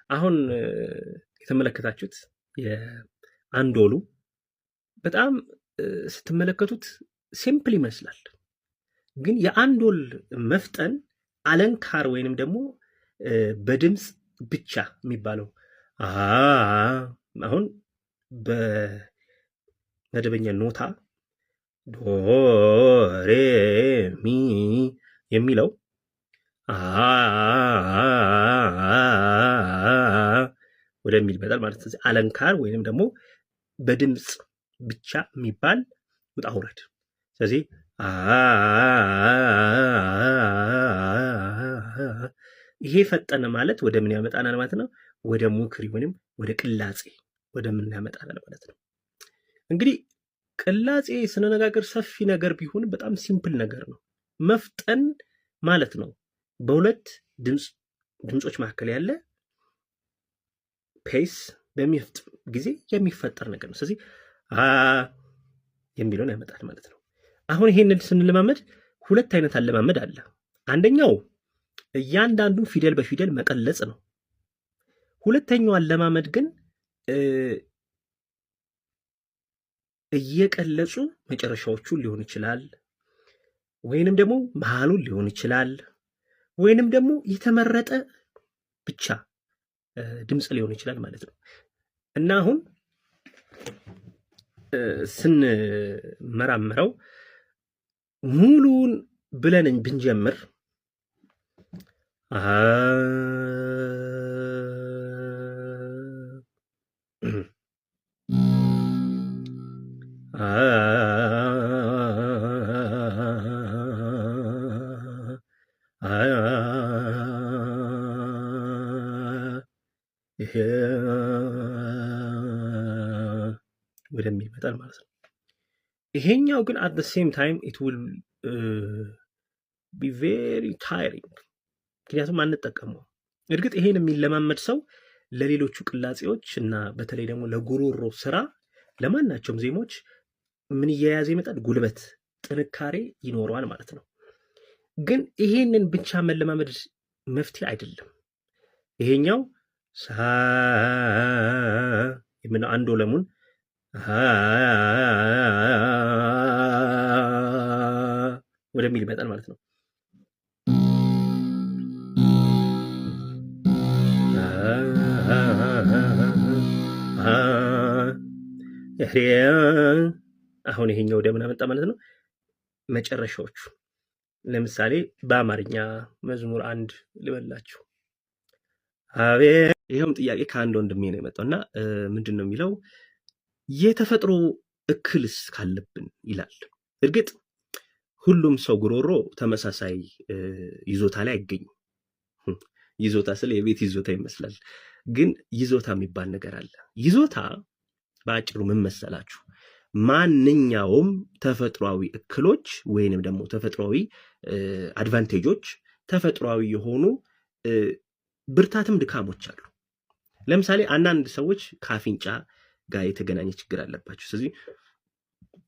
አሁን የተመለከታችሁት የአንዶሉ በጣም ስትመለከቱት simple ይመስላል። ግን የአንዶል መፍጠን አለንካር ወይንም ደግሞ በድምፅ ብቻ የሚባለው አሁን በመደበኛ ኖታ ዶ ሬ ሚ የሚለው ወደሚል ይመጣል ማለት ነው። አለንካር ወይንም ደግሞ በድምፅ ብቻ የሚባል ውጣ ውረድ። ስለዚህ ይሄ ፈጠነ ማለት ወደ ምን ያመጣናል ማለት ነው? ወደ mockery ወይንም ወደ ቅላጼ ወደ ምን ያመጣናል ማለት ነው። እንግዲህ ቅላጼ ስንነጋገር ሰፊ ነገር ቢሆን በጣም simple ነገር ነው። መፍጠን ማለት ነው። በሁለት ድምጾች መካከል ያለ pace በሚፈጥን ጊዜ የሚፈጠር ነገር ነው። ስለዚህ አ የሚለውን ያመጣል ማለት ነው። አሁን ይሄንን ስንለማመድ ሁለት አይነት አለማመድ አለ። አንደኛው እያንዳንዱን ፊደል በፊደል መቀለጽ ነው። ሁለተኛው አለማመድ ግን እየቀለጹ መጨረሻዎቹን ሊሆን ይችላል፣ ወይንም ደግሞ መሃሉን ሊሆን ይችላል፣ ወይንም ደግሞ የተመረጠ ብቻ ድምፅ ሊሆን ይችላል ማለት ነው። እና አሁን ስንመራመረው ሙሉውን ብለን ብንጀምር ወደሚል ይመጣል ማለት ነው። ይሄኛው ግን at same time it will be very tiring፣ ምክንያቱም አንጠቀመው። እርግጥ ይሄን የሚለማመድ ሰው ለሌሎቹ ቅላጼዎች እና በተለይ ደግሞ ለጉሮሮ ስራ ለማናቸውም ዜማዎች ምን እየያዘ ይመጣል? ጉልበት፣ ጥንካሬ ይኖረዋል ማለት ነው። ግን ይሄንን ብቻ መለማመድ መፍትሄ አይደለም። ይሄኛው ሳ የምነው አንድ ወለሙን ወደሚል ይመጣል ማለት ነው። አሁን ይሄኛው ወደ ምን አመጣ ማለት ነው? መጨረሻዎቹ ለምሳሌ በአማርኛ መዝሙር አንድ ልበላችሁ። አቤት ይኸውም ጥያቄ ከአንድ ወንድሜ ነው የመጣው እና ምንድን ነው የሚለው፣ የተፈጥሮ እክልስ ካለብን ይላል። እርግጥ ሁሉም ሰው ጉሮሮ ተመሳሳይ ይዞታ ላይ አይገኝም። ይዞታ ስለ የቤት ይዞታ ይመስላል፣ ግን ይዞታ የሚባል ነገር አለ። ይዞታ በአጭሩ ምን መሰላችሁ? ማንኛውም ተፈጥሯዊ እክሎች ወይንም ደግሞ ተፈጥሯዊ advantage ኦች፣ ተፈጥሯዊ የሆኑ ብርታትም ድካሞች አሉ። ለምሳሌ አንዳንድ ሰዎች ከአፍንጫ ጋር የተገናኘ ችግር አለባቸው። ስለዚህ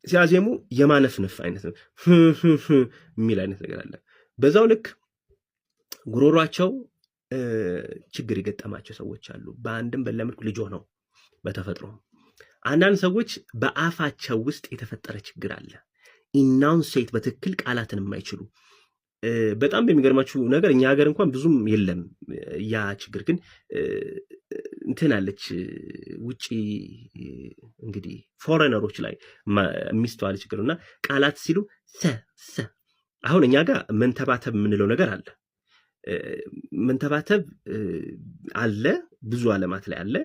ሲያዜሙ የማነፍነፍ አይነት ነው የሚል አይነት ነገር አለ። በዛው ልክ ጉሮሯቸው ችግር የገጠማቸው ሰዎች አሉ። በአንድም በሌላ መልኩ ልጅ ሆነው በተፈጥሮ። አንዳንድ ሰዎች በአፋቸው ውስጥ የተፈጠረ ችግር አለ። Enunciate በትክክል ቃላትን የማይችሉ። በጣም በሚገርማችሁ ነገር እኛ ሀገር እንኳን ብዙም የለም ያ ችግር፣ ግን እንትን አለች ውጪ እንግዲህ foreigner ኦች ላይ የሚስተዋል ችግር እና ቃላት ሲሉ ሰ ሰ አሁን እኛ ጋር መንተባተብ የምንለው ነገር አለ። መንተባተብ አለ፣ ብዙ ዓለማት ላይ አለ።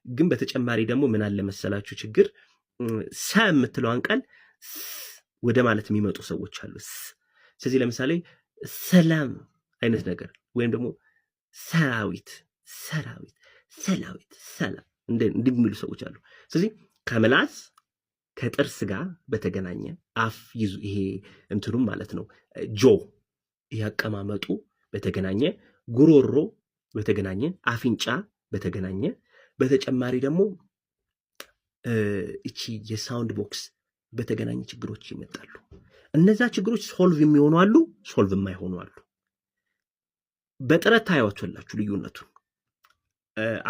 ግን በተጨማሪ ደግሞ ምን አለ መሰላችሁ ችግር፣ ሰ የምትለዋን ቃል ወደ ማለት የሚመጡ ሰዎች አሉ። ስለዚህ ለምሳሌ ሰላም አይነት ነገር ወይም ደግሞ ሰራዊት ሰራዊት ሰላዊት ሰላም እንዲህ የሚሉ ሰዎች አሉ። ስለዚህ ከምላስ ከጥርስ ጋር በተገናኘ አፍ ይዙ ይሄ እንትኑም ማለት ነው jaw ይሄ አቀማመጡ በተገናኘ፣ ጉሮሮ በተገናኘ፣ አፍንጫ በተገናኘ፣ በተጨማሪ ደግሞ እቺ የ sound box በተገናኘ ችግሮች ይመጣሉ። እነዛ ችግሮች solve የሚሆኑ አሉ፣ solve የማይሆኑ አሉ። በጥረት ታያዋቸዋላችሁ ልዩነቱን።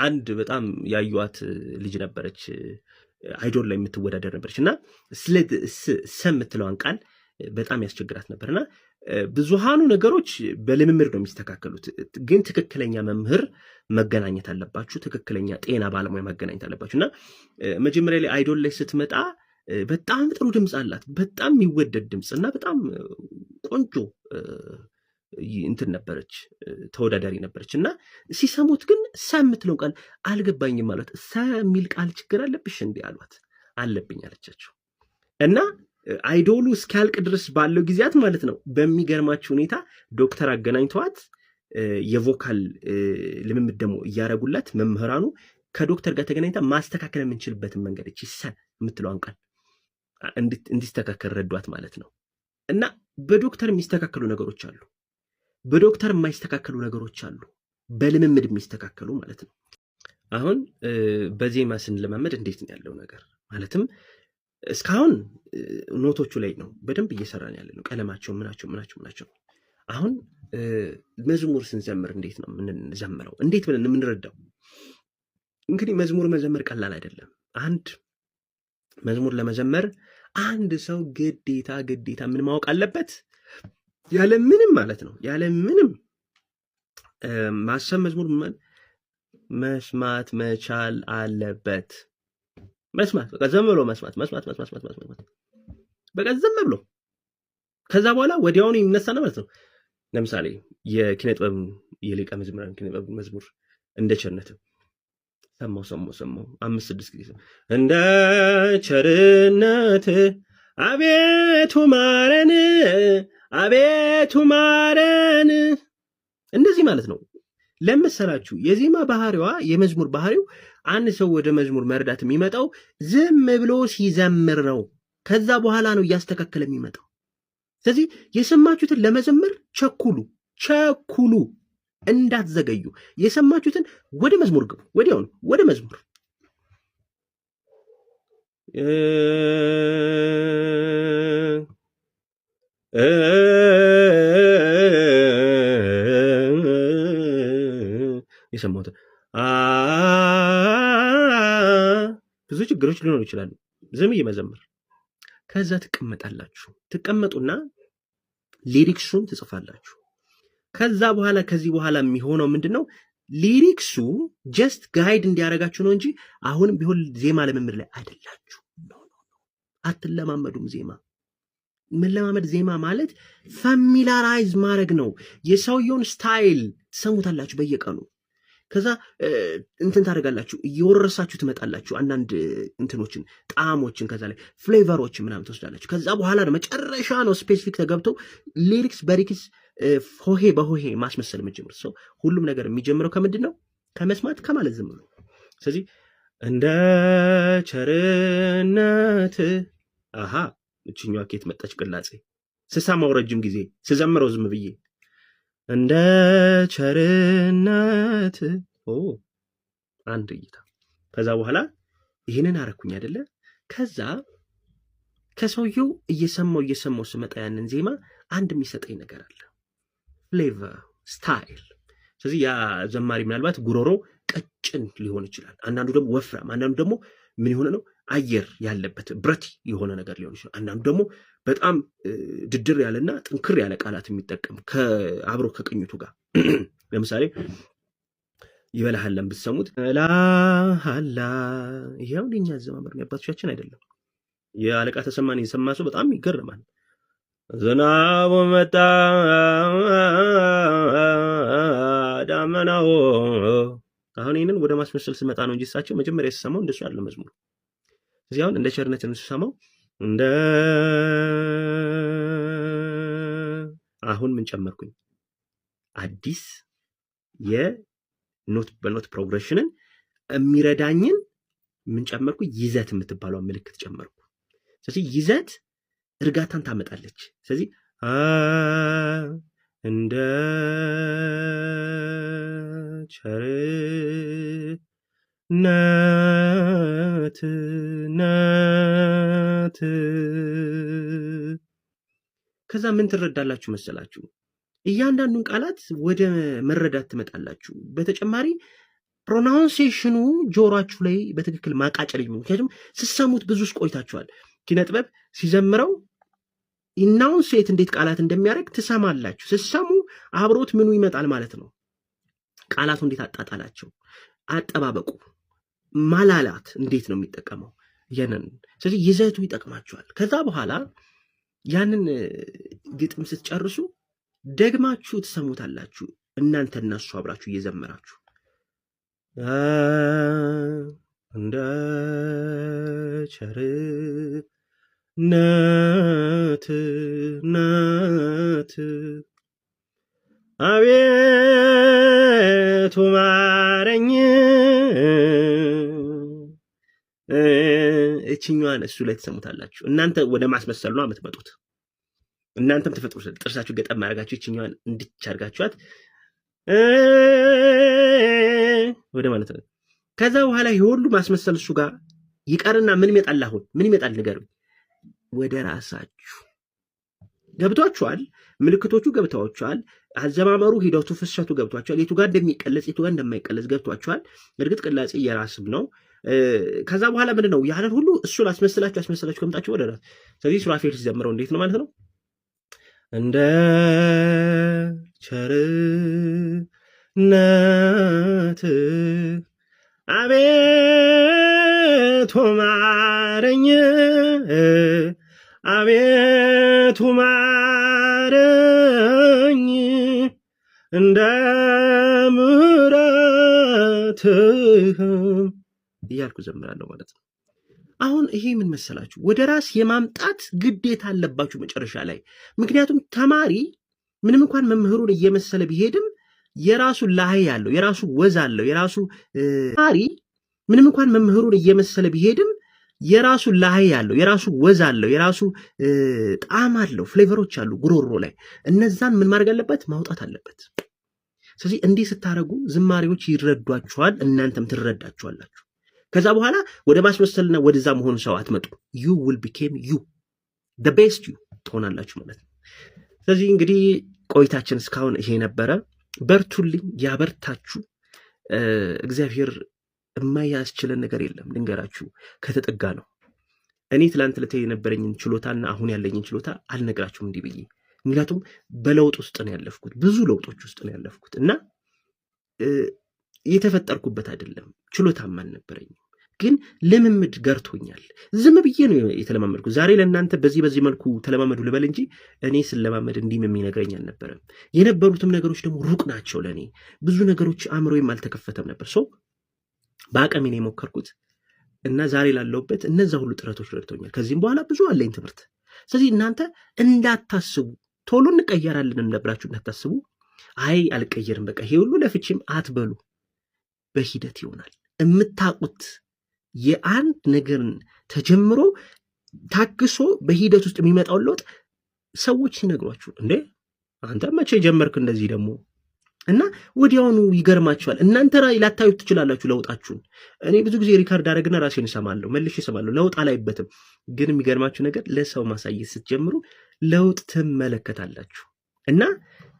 አንድ በጣም ያዩዋት ልጅ ነበረች፣ አይዶል ላይ የምትወዳደር ነበረች እና ስለ ሰ የምትለዋን ቃል በጣም ያስቸግራት ነበር። እና ብዙሃኑ ነገሮች በልምምድ ነው የሚስተካከሉት። ግን ትክክለኛ መምህር መገናኘት አለባችሁ። ትክክለኛ ጤና ባለሙያ መገናኘት አለባችሁ። እና መጀመሪያ ላይ አይዶል ላይ ስትመጣ በጣም ጥሩ ድምፅ አላት። በጣም የሚወደድ ድምፅ እና በጣም ቆንጆ እንትን ነበረች፣ ተወዳዳሪ ነበረች። እና ሲሰሙት ግን ሰ የምትለው ቃል አልገባኝም አሏት። ሰ የሚል ቃል ችግር አለብሽ እንዲህ አሏት። አለብኝ አለቻቸው። እና አይዶሉ እስኪያልቅ ድረስ ባለው ጊዜያት ማለት ነው፣ በሚገርማችሁ ሁኔታ ዶክተር አገናኝተዋት የ vocal ልምምድ ደግሞ እያደረጉላት መምህራኑ ከዶክተር ጋር ተገናኝታ ማስተካከል የምንችልበትን መንገድ እቺ ሰ የምትለዋን ቃል እንዲስተካከል ረዷት ማለት ነው። እና በዶክተር የሚስተካከሉ ነገሮች አሉ፣ በዶክተር የማይስተካከሉ ነገሮች አሉ፣ በልምምድ የሚስተካከሉ ማለት ነው። አሁን በዜማ ስንለማመድ እንዴት ነው ያለው ነገር? ማለትም እስካሁን ኖቶቹ ላይ ነው በደንብ እየሰራን ያለ ነው፣ ቀለማቸው ምናቸው ምናቸው ምናቸው። አሁን መዝሙር ስንዘምር እንዴት ነው የምንዘምረው? እንዴት ብለን የምንረዳው? እንግዲህ መዝሙር መዘመር ቀላል አይደለም። አንድ መዝሙር ለመዘመር አንድ ሰው ግዴታ ግዴታ ምን ማወቅ አለበት? ያለ ምንም ማለት ነው፣ ያለ ምንም ማሰብ መዝሙር መስማት መቻል አለበት። መስማት፣ በቃ ዝም ብሎ መስማት መስማት መስማት መስማት መስማት፣ በቃ ዝም ብሎ። ከዛ በኋላ ወዲያውኑ ይነሳና ማለት ነው። ለምሳሌ የኪነ ጥበብ የሊቀ መዝሙራን ኪነ ጥበብ መዝሙር እንደ ቸርነት ሰማው ሰማው ሰማው፣ 5-6 ጊዜ እንደ ቸርነት አቤቱ ማረን፣ አቤቱ ማረን፣ እንደዚህ ማለት ነው። ለመሰላችሁ የዜማ ባህሪዋ የመዝሙር ባህሪው አንድ ሰው ወደ መዝሙር መርዳት የሚመጣው ዝም ብሎ ሲዘምር ነው። ከዛ በኋላ ነው እያስተካከለ የሚመጣው። ስለዚህ የሰማችሁትን ለመዘመር ቸኩሉ፣ ቸኩሉ፣ እንዳትዘገዩ። የሰማችሁትን ወደ መዝሙር ግቡ፣ ወዲያውኑ ወደ መዝሙር። የሰማሁት ብዙ ችግሮች ሊኖሩ ይችላሉ። ዝም እየመዘመር ከዛ ትቀመጣላችሁ። ትቀመጡና lyrics ኡን ትጽፋላችሁ። ከዛ በኋላ ከዚህ በኋላ የሚሆነው ምንድነው? Lyrics ኡ just guide እንዲያደርጋችሁ ነው እንጂ አሁንም ቢሆን ዜማ ልምምድ ላይ አይደላችሁ። አትለማመዱም። ዜማ መለማመድ ዜማ ማለት familiarize ማድረግ ነው። የሰውየውን style ትሰሙታላችሁ በየቀኑ። ከዛ እንትን ታደርጋላችሁ፣ እየወረሳችሁ ትመጣላችሁ። አንዳንድ እንትኖችን፣ ጣዕሞችን፣ ከዛ ላይ flavor ኦችን ምናምን ትወስዳላችሁ። ከዛ በኋላ ነው መጨረሻ ነው specific ተገብተው lyrics በ lyrics ሆሄ በሆሄ ማስመሰል የምትጀምሩት። ሰው ሁሉም ነገር የሚጀምረው ከምንድን ነው? ከመስማት፣ ከማለት ዝም ብሎ። ስለዚህ እንደ ቸርነት፣ አሃ እችኛዋ ኬት መጣች? ቅላጼ ስሰማው ረጅም ጊዜ ስዘምረው ዝም ብዬ እንደ ቸርነት፣ ኦ አንድ እይታ። ከዛ በኋላ ይህንን አረኩኝ አይደለ? ከዛ ከሰውየው እየሰማው እየሰማው ስመጣ ያንን ዜማ አንድ የሚሰጠኝ ነገር አለ፣ flavor፣ style። ስለዚህ ያ ዘማሪ ምናልባት ጉሮሮ ቀጭን ሊሆን ይችላል። አንዳንዱ ደግሞ ወፍራም፣ አንዳንዱ ደግሞ ምን የሆነ ነው አየር ያለበት ብረት የሆነ ነገር ሊሆን ይችላል። አንዳንዱ ደግሞ በጣም ድድር ያለና ጥንክር ያለ ቃላት የሚጠቀም አብሮ ከቅኝቱ ጋር። ለምሳሌ ይበላሃለን ብትሰሙት ላሃላ፣ ይሄው የኛ አዘማመር ነው፣ የአባቶቻችን አይደለም። የአለቃ ተሰማን የሰማ ሰው በጣም ይገርማል። ዝናቡ መጣ ዳመናው። አሁን ይህንን ወደ ማስመሰል ስመጣ ነው እንጂ እሳቸው መጀመሪያ ሲሰማው እንደሱ አይደለም መዝሙሩ። እዚህ አሁን እንደ ቸርነት ስሰማው እንደ አሁን ምን ጨመርኩኝ? አዲስ የ note በ note progression ን የሚረዳኝን ምን ጨመርኩ? ይዘት የምትባለው ምልክት ጨመርኩ። ስለዚህ ይዘት እርጋታን ታመጣለች። ስለዚህ እንደ ቸርነት ነት። ከዛ ምን ትረዳላችሁ መሰላችሁ? እያንዳንዱን ቃላት ወደ መረዳት ትመጣላችሁ። በተጨማሪ Pronunciation ኑ ጆሯችሁ ላይ በትክክል ማቃጨል። ምክንያቱም ስትሰሙት ብዙ ቆይታችኋል። ኪነ ጥበብ ሲዘምረው enunciate እንዴት ቃላት እንደሚያደርግ ትሰማላችሁ። ስትሰሙ አብሮት ምኑ ይመጣል ማለት ነው። ቃላቱ እንዴት አጣጣላቸው፣ አጠባበቁ፣ ማላላት እንዴት ነው የሚጠቀመው ያንን። ስለዚህ ይዘቱ ይጠቅማችኋል። ከዛ በኋላ ያንን ግጥም ስትጨርሱ ደግማችሁ ትሰሙታላችሁ። እናንተ እና እሱ አብራችሁ እየዘመራችሁ እንደ ቸርነት ነት አቤቱ ማረኝ። እችኛዋን እሱ ላይ ትሰሙታላችሁ። እናንተ ወደ ማስመሰል ነው የምትመጡት። እናንተም ተፈጥሮ ጥርሳችሁ ገጠም አድርጋችሁ ይችኛዋን እንድች አድርጋችኋት ወደ ማለት ነው። ከዛ በኋላ ይሄ ሁሉ ማስመሰል እሱ ጋር ይቀርና ምን ይመጣል? አሁን ምን ይመጣል? ንገሩኝ። ወደ ራሳችሁ ገብቷችኋል። ምልክቶቹ ገብተዋችኋል። አዘማመሩ፣ ሂደቱ፣ ፍሰቱ ገብቷችኋል። የቱ ጋር እንደሚቀለጽ የቱ ጋር እንደማይቀለጽ ገብቷችኋል። እርግጥ ቅላጼ የራስም ነው። ከዛ በኋላ ምንድን ነው ያንን ሁሉ እሱን አስመስላችሁ አስመስላችሁ ከመጣችሁ ወደ ራስ። ስለዚህ ሱራፌል ሲዘምረው እንዴት ነው ማለት ነው? እንደ ቸርነት አቤቱ ማረኝ፣ አቤቱ ማረኝ፣ እንደ ምሕረትህ እያልኩ ዘምራለሁ ማለት ነው። አሁን ይሄ ምን መሰላችሁ፣ ወደ ራስ የማምጣት ግዴታ አለባችሁ መጨረሻ ላይ። ምክንያቱም ተማሪ ምንም እንኳን መምህሩን እየመሰለ ቢሄድም የራሱ ላይ አለው፣ የራሱ ወዝ አለው፣ የራሱ ተማሪ ምንም እንኳን መምህሩን እየመሰለ ቢሄድም የራሱ ላይ አለው፣ የራሱ ወዝ አለው፣ የራሱ ጣዕም አለው፣ flavor ኦች አሉ ጉሮሮ ላይ። እነዛን ምን ማድረግ አለበት? ማውጣት አለበት። ስለዚህ እንዲህ ስታደርጉ ዝማሬዎች ይረዷችኋል፣ እናንተም ትረዳችኋላችሁ። ከዛ በኋላ ወደ ማስመሰልና ወደዛ መሆኑ ሰው አትመጡ። You will became you, the best you ትሆናላችሁ ማለት ነው። ስለዚህ እንግዲህ ቆይታችን እስካሁን ይሄ ነበረ። በርቱልኝ፣ ያበርታችሁ። እግዚአብሔር የማያስችለን ነገር የለም። ልንገራችሁ ከተጠጋ ነው። እኔ ትላንት ዕለት የነበረኝን ችሎታና አሁን ያለኝን ችሎታ አልነግራችሁም እንዲህ ብዬ፣ ምክንያቱም በለውጥ ውስጥ ነው ያለፍኩት፣ ብዙ ለውጦች ውስጥ ነው ያለፍኩት እና የተፈጠርኩበት አይደለም፣ ችሎታም አልነበረኝም። ግን ልምምድ ገርቶኛል። ዝም ብዬ ነው የተለማመድኩት። ዛሬ ለእናንተ በዚህ በዚህ መልኩ ተለማመዱ ልበል እንጂ እኔ ስለማመድ እንዲህም የሚነግረኝ አልነበረም። የነበሩትም ነገሮች ደግሞ ሩቅ ናቸው ለእኔ። ብዙ ነገሮች አእምሮዬም አልተከፈተም ነበር። So በአቅሜ ነው የሞከርኩት እና ዛሬ ላለሁበት እነዛ ሁሉ ጥረቶች ረድቶኛል። ከዚህም በኋላ ብዙ አለኝ ትምህርት። ስለዚህ እናንተ እንዳታስቡ ቶሎ እንቀየራለን ብላችሁ እንዳታስቡ። አይ አልቀየርም በቃ ይሄ ሁሉ ለፍቼም አትበሉ። በሂደት ይሆናል። የምታውቁት የአንድ ነገርን ተጀምሮ ታግሶ በሂደት ውስጥ የሚመጣውን ለውጥ ሰዎች ሲነግሯችሁ እንዴ አንተ መቼ ጀመርክ እንደዚህ ደግሞ እና ወዲያውኑ ይገርማችኋል። እናንተ ላታዩት ትችላላችሁ ለውጣችሁን። እኔ ብዙ ጊዜ record አደረግና ራሴን እሰማለሁ፣ መልሼ እሰማለሁ። ለውጥ አላይበትም። ግን የሚገርማችሁ ነገር ለሰው ማሳየት ስትጀምሩ ለውጥ ትመለከታላችሁ። እና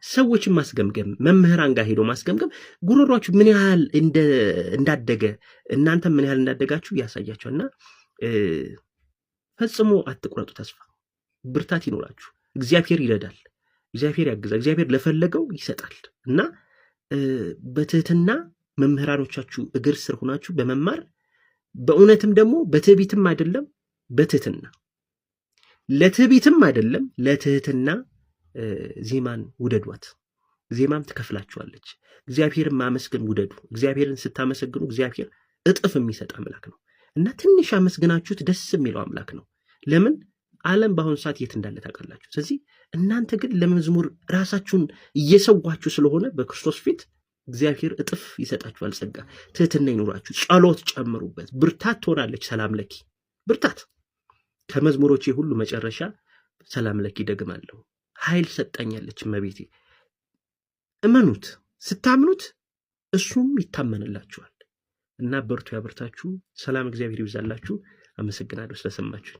ሰዎችን ማስገምገም፣ መምህራን ጋር ሄዶ ማስገምገም ጉሮሯችሁ ምን ያህል እንዳደገ እናንተም ምን ያህል እንዳደጋችሁ ያሳያችኋል። እና ፈጽሞ አትቁረጡ ተስፋ፣ ብርታት ይኖራችሁ። እግዚአብሔር ይረዳል፣ እግዚአብሔር ያግዛል፣ እግዚአብሔር ለፈለገው ይሰጣል። እና በትህትና መምህራኖቻችሁ እግር ስር ሆናችሁ በመማር፣ በእውነትም ደግሞ በትዕቢትም አይደለም፣ በትህትና፣ ለትዕቢትም አይደለም፣ ለትህትና ዜማን ውደዷት። ዜማም ትከፍላችኋለች። እግዚአብሔርን ማመስገን ውደዱ። እግዚአብሔርን ስታመሰግኑ እግዚአብሔር እጥፍ የሚሰጥ አምላክ ነው እና ትንሽ አመስግናችሁት ደስ የሚለው አምላክ ነው። ለምን ዓለም በአሁኑ ሰዓት የት እንዳለ ታውቃላችሁ። ስለዚህ እናንተ ግን ለመዝሙር ራሳችሁን እየሰዋችሁ ስለሆነ በክርስቶስ ፊት እግዚአብሔር እጥፍ ይሰጣችኋል ጸጋ። ትህትና ይኑራችሁ፣ ጸሎት ጨምሩበት። ብርታት ትሆናለች። ሰላም ለኪ ብርታት። ከመዝሙሮቼ ሁሉ መጨረሻ ሰላም ለኪ ደግማለሁ። ኃይል ሰጣኛለች እመቤቴ። እመኑት። ስታምኑት እሱም ይታመንላችኋል። እና በርቱ፣ ያበርታችሁ። ሰላም እግዚአብሔር ይብዛላችሁ። አመሰግናለሁ ስለሰማችሁ።